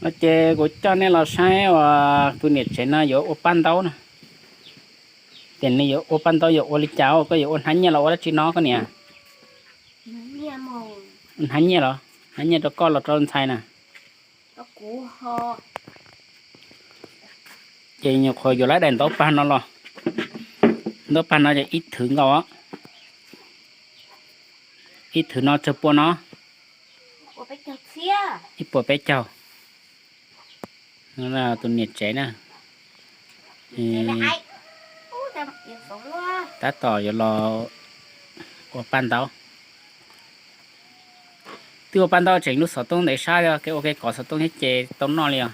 No ces kuv coj nej los saib uas tus niam tsev no yuav ua paj ntaub na. Ces nws yuav ua paj ntaub yuav ua li cas, koj yuav ua hnab nyiaj los ua dab tsi no koj niam? Hnab nyiaj los, hnab nyiaj rau koj los rau ntxhais na. Ces nyuam qhuav yuav lawv daim ntaub paj no los, ntaub paj no ces ib thwv nkaus, ib thwv no tsawg pua no? Ib puas peb caug. Tus niam tsev na, tab tom yuav los ua paj ntaub. Twb ua paj ntaub tseem lub xov tooj ntev sab li, kev ua kev kov xov tooj thiab ces tau noj li os.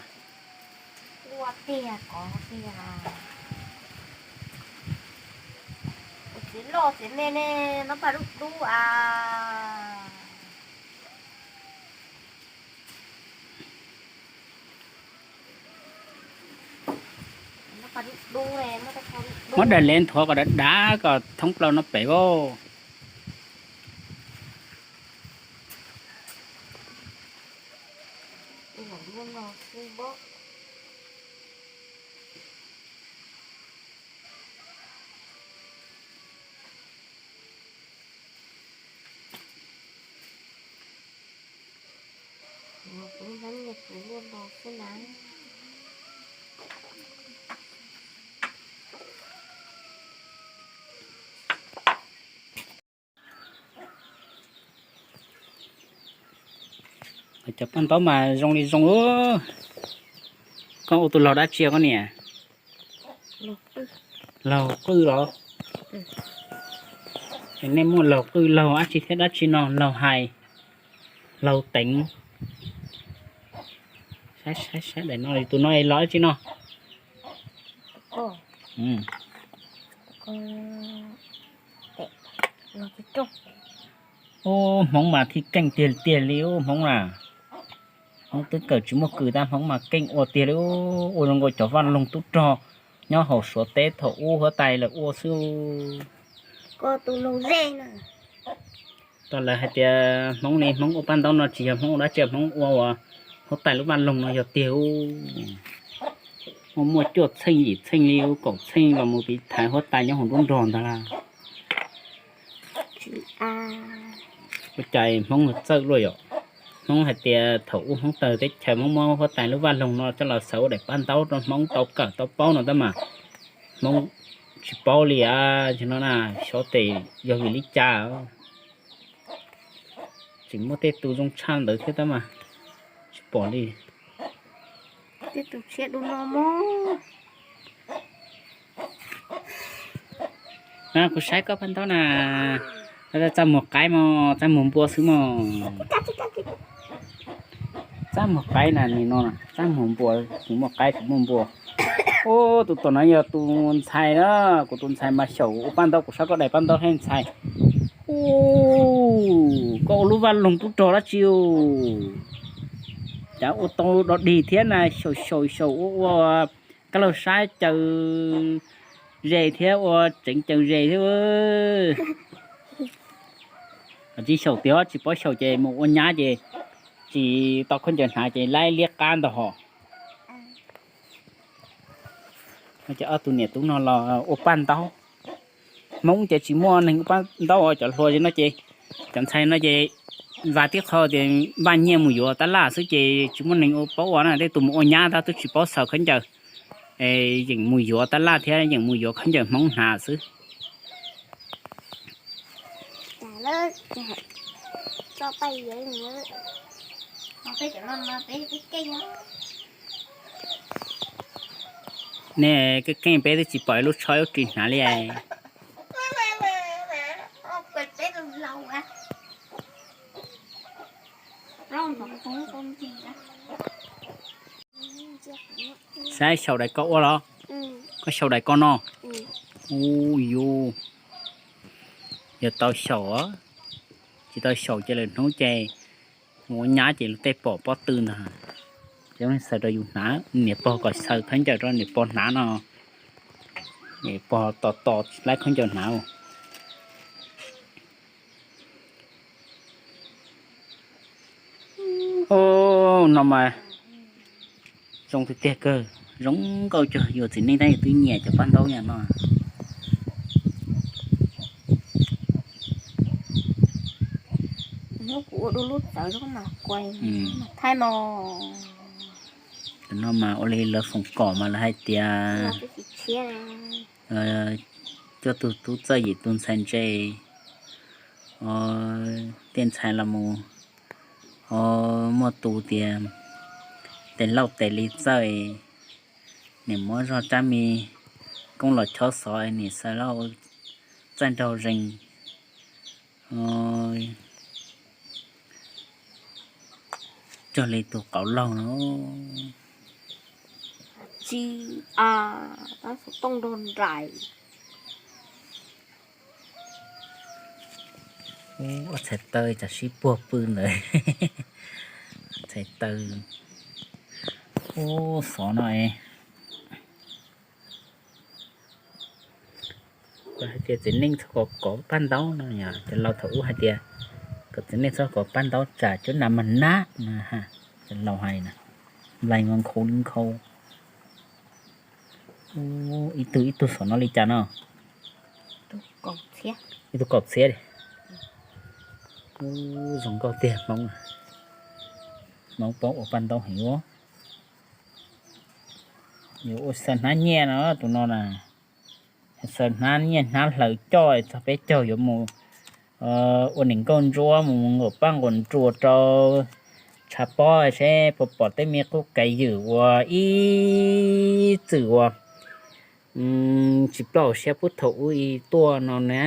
Muab daim lev nthuav kom dav dav kom thoob plaws no pem as. Cov paj ntaub mas zoo li zoo. Koj ua tus laug dab tsi koj niam? Laug qwj los? Nej muaj laug qwj laug dab tsi thiab dab tsi no, laug hais, laug teev. Saib saib daim no, tus no los dab tsi no? Ub, Hmoob mas thiaj keej tiag tiag li ub Hmoob na. Hmoob twb kawm tsis muaj kws tab Hmoob mas keej ua tiag li ub, ua zoo nkaus cov vaj loog tub rog nyob hauv Suav teb thaum ub huab tais lawv ua xwb. Tab lawv hais tias Hmoob li Hmoob ua paj ntaub no tsis yog Hmoob ua dab tsi, Hmoob ua huab tais lub vaj loog no yog tiag ub. Muaj muaj cuaj txheej yim txheej li ub, kaum txheej los mus piv thaiv huab tais nyob hauv nruab nrog ntag lauj. Ua cas Hmoob txawj luaj yom. Hmoob hais tias thaum ub Hmoob tawg teb chaws Hmoob muab huab tais lub vaj loog no coj los xaws ua daim paj ntaub rau Hmoob tau kawm tau paub no tab mas Hmoob tsis paub li a. Tsis no na, xyov tes yog vim li cas. Tseem muaj tej tus zoo tshaj ntawd thiab tab mas tsis pom li. Kuv saib koj paj ntaub na, txaj muag qaib mog, txaj muag npua xwb mog. Txaj muag qaib na, nim no txaj muag npua, tsis muaj qaib tsis muaj npua. Ub, tus tom no yog tus ntxhais na, kuv tus ntxhais mas xyaum ua paj ntaub, kuv saib koj daim paj ntaub thiab ntxhais. Ub, koj ua lub vaj loog tub rog dab tsi? Cas ua tau dog dig thiab na, xyaum xyaum xyaum ua ua kab laug sab caws zes thiab ua tseev caws zes thiab. Tsis xyaum tiag, tsis paub xyaum ces mus ua nyab ces tsis tau khaub ncaws hnav ces laib liab qab ntag hos. Ces ob tug niam tub no los ua paj ntaub. Hmoob ces tsis muaj neeg ua paj ntaub, cov hluas no ces, cov ntxhais no ces vas tib qho tias npaj nyiaj mus yuav tab laj xwb ces tsis muaj neeg ua paub ua na, tej tus mus ua nyab tab twb tsis paub xaws khaub ncaws, yeem mus yuav tab laj thiab yeem mus yuav khaub ncaws Hmoob hnav xwb. Nej keej keej peb twb tsis pom ib lub tsho ib lub ris hnav li. Saib xyaum daim ko ua los? Koj xyaum daim ko no? Ub yus, yog tau xyaum, tsis tau xyaum ces lwm hnub ces mus ua nyab ces luag tej pom pob tw ntag. Ces xaws rau yus hnav, niam pog kom xaws khaub ncaws rau niam pog hnav no, niam pog tos tos tsis laib khaub ncaws hnav. Ub, no mas Zoo tiag tiag kawg, zoo nkauj cuag yus txiv neej tab yus twb nyiam cov paj ntaub yam no. Hnub kuv ua dua lub txawv zoo mas kuai, thaij no. Cov no mas ua li lawv foom kom mas lawv hais tias coj tus tub txawj yim tus ntxhais ntse, tiaj ntxhais los mus, muaj tus tias tes lauj tes li txawj, nim muab zog tsab me koob los chob xov nim xaws lauj txawj nraug zees. Cuag li tus qauv laug no. Tsis, tab xov tooj nrog nraim. Ua txhais taw tsam sib puag pw ntawd. Txhais taw. Ub, xov no es hais tias txiv neej txhob kov kov paj ntaub no, cov laus thaum ub hais tias kom txiv neej txhob kov paj ntaub tsam cuab nas mag nab no. Cov laus hais na, nplaig nkhaus li nkhaus. Ib tug ib tug xov no li cas no? Ib tug kaum txhiab li. Ub, zoo nkauj tiag Hmoob. Hmoob paub ua paj ntaub heev ua. Yuav ua xaws hnab nyiaj no tus no na. Xaws hnab nyiaj hnab hlaws coj txog peb caug yuav mus ua niam nkauj ntsuab mus nqaum paj nqaum nruas rau tshav pob seb puas pom tej me qub kev ywm uas ib txwm uas tsis ploj siab puag thaum ub tuaj no na.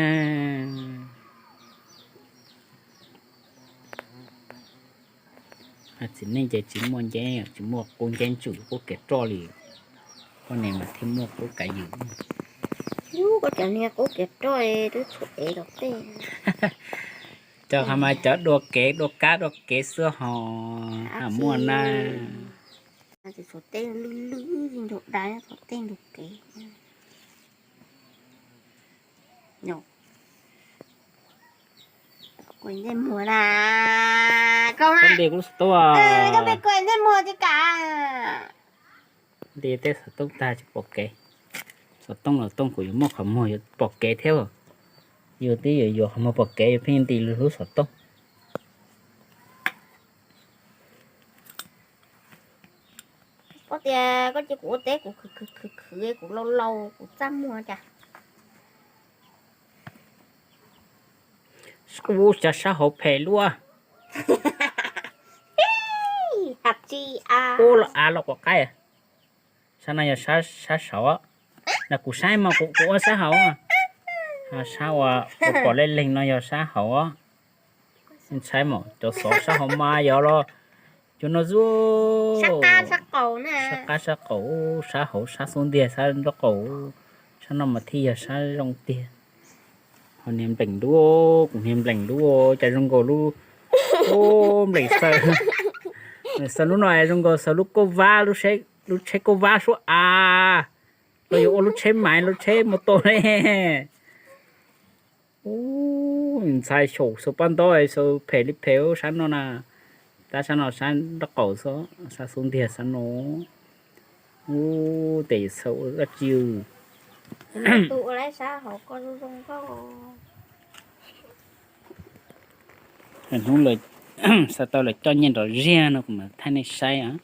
Txiv neej ces tsis muaj nceb, tsis muaj qub nceb ntsum qub kev roj li. Poj niam mas thiaj muaj qub kev ywm. Yus koj cov niag qub kev roj twb tshuav ev rau tej. Cov qhov mas cov dua kev dua kab dua kev xwb ho muaj na. Tshuav tej lwj lwj nraug dai, tshuav tej ntug kev. Kuv ntsej muag na, koj nti kuv tuaj, koj pes kuv ntsej muag tsis kam. Nti tej xov tooj tag tsis pom kev. Xov tooj los tooj kuv yuav muaj qhov muag yuav pom kev thiab. Yus twb yuav yuav qhov muag pom kev yus pheej nti lub xov tooj. Koj tias koj cia kuv ua teb kuv khwv khwv khwv khwv kuv laus laus kuv txaj muag cas. Ub, sab hauv phem luaj. Ub, los av los quav qaib. Sab no yog sab saud. Na kuv saib mas kuv ua sab hauv. Sab uas kuv pom leej leeg no yog sab hauv. Ntshai mas cov xov sab hauv mas yog los cov no zuj, sab qab sab qaum, sab hauv sab xub ntiag sab nraub qaum. Sab no mas thiaj yog sab zoo tiag. Ho niag npleem dub, kuv niag npleem dub cas zoo nkaus lub, npleem xaws, npleem xaws lub no zoo nkaus xaws lub kauj vab, lub tsheb kauj vab suab av, los yuav ua lub tsheb maiv lub tsheb mus tau ne. Ub, ntxhais xyaum xaws paj ntaub xaws phem li phem sab no na. Tab sab no sab nraub qaum xwb, sab xub ntiag sab no. Ub, tes xaws ua dab tsi? Hnub lawv xa tau lawv coj nyiaj nrov ziag no kuv mam thaij nej saib.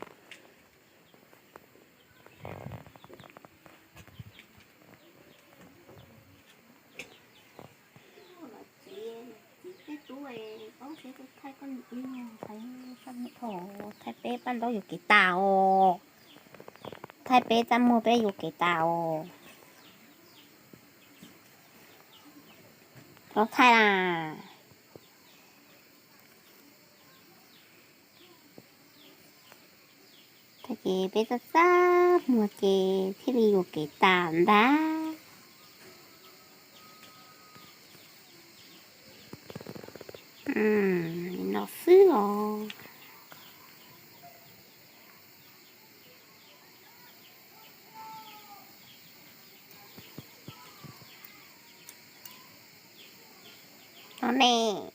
Thaij peb paj ntaub yuam kev tas os. Thaij peb txaj muag peb yuam kev tas os. Tau thaij na. Tag ces peb txaj txaj muag ces thiaj li yuam kev tas ntag. Li no xwb os. No ne,